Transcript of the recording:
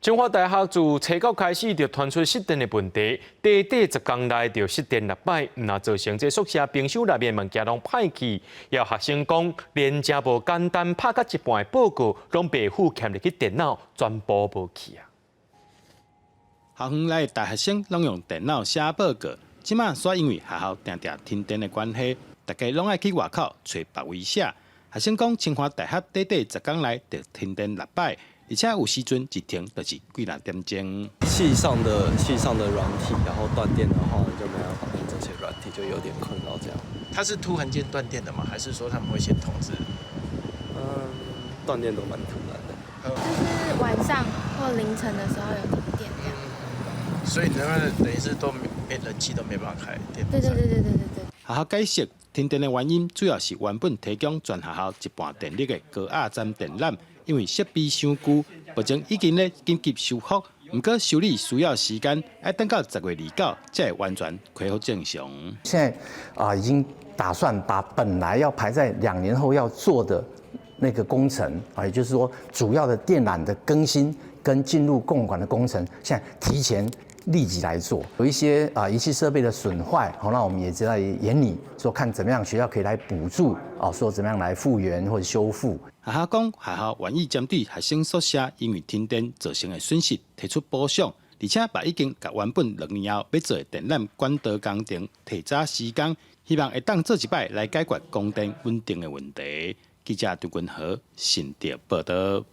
清華大學自初九開始就傳出失電的問題，短短10工內就失電六擺，毋但造成這宿舍冰箱內面物件攏歹去，也有學生講，連誠無簡單拍到一半的報告，攏袂赴嵌入去電腦，全部無去啊！校園內大學生攏用電腦寫報告，這馬煞因為學校定定停電的關係，大家攏愛去外口揣別位寫。學生講，清華大學短短十工內就停電六擺。而且有時陣一停就是幾若點鐘。系上的軟體，然後斷電的話，就沒辦法用這些軟體，就有點困擾。這樣。它是突然間斷電的嗎？還是說他們會先通知？嗯，斷電都蠻突然的。就是晚上或凌晨的時候有停電這樣。所以你們等於是都沒冷氣都沒辦法開。對對對對對對對。學校解釋，停電的原因主要是原本提供全學校一半電力的高壓站電纜，因為設備傷舊，目前已經咧緊急修復，毋過修理需要時間，愛等到10月29才會完全恢復正常。現在啊，已經打算把本來要排在2年後要做的那個工程啊，也就是說主要的電纜的更新跟進入共管的工程，現在提前立即來做。有一些啊儀器設備的損壞，好，那我們也在研擬，說看怎麼樣學校可以來補助，哦，說怎麼樣來復原或者修復。學校講，學校願意針對學生宿舍因為停電造成的損失提出補償，而且把已經共原本2年後欲做的電纜管道工程提早施工，希望會當做一擺來解決供電穩定的問題。記者張君和新竹報導。